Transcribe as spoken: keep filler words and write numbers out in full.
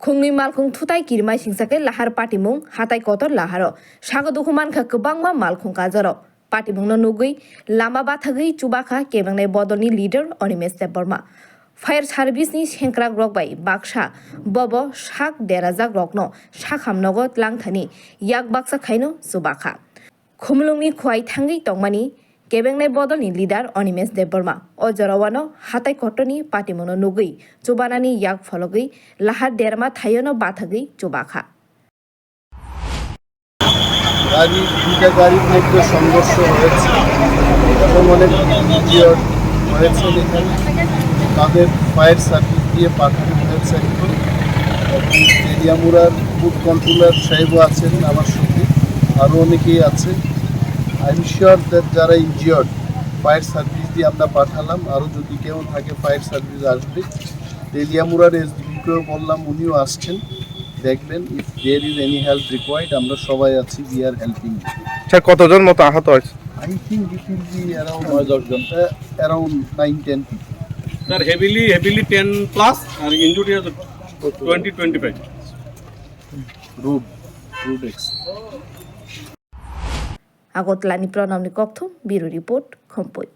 Khungnwi malkhung thutai kirmai singsa khe lahar patimung hatai kotor laharo. Sago dukhu mankha kwbangma malkhung kajaro. Patimungno nugwi lama bathagwi chubakha kebengnai bodolni leader Animesh Debbarma. Fire service ni sengkrak rok bai baksa bobo sak derajak rokno sakham nogo tlangthani yak baksa khaino chubakha. Khumulungni khuai thangwi tongmani kebengnai bodolni leader Animesh Debbarma o jorao ano hatai kotorni patimungno nugwi chubanani yak phologwi lahar derma thaiono bathagwi chubakha. গাড়ি দুইটা গাড়ির মধ্যে সংঘর্ষ হয়েছে এবং অনেক ইনজিওর্ড হয়েছেন এখানে। তাদের ফায়ার সার্ভিস দিয়ে পাঠানো হয়েছে এখন। এবং তেলিয়ামুড়ার ফুড কন্ট্রোলার সাহেবও আছেন আমার সঙ্গে, আরও অনেকেই আছেন। আই এম শিওর দ্যাট যারা ইনজিওর্ড, ফায়ার সার্ভিস দিয়ে আমরা পাঠালাম। আরও যদি কেউ থাকে, ফায়ার সার্ভিস আসবে। তেলিয়ামুড়ার এসডিপিকেও বললাম, উনিও আসছেন, দেখবেন। If there is any help required, আমরা সবাই আছি, we are helping. স্যার, কতজন মতো আহত হয়েছে? I think it will be around নয় দশ জন। Around nine ten people. Sir, heavily, heavily ten plus, and injury is twenty, twenty-five. Rude, rude accident. Agartala ni Pranamni Kokthum, Bureau Report, Khumpui.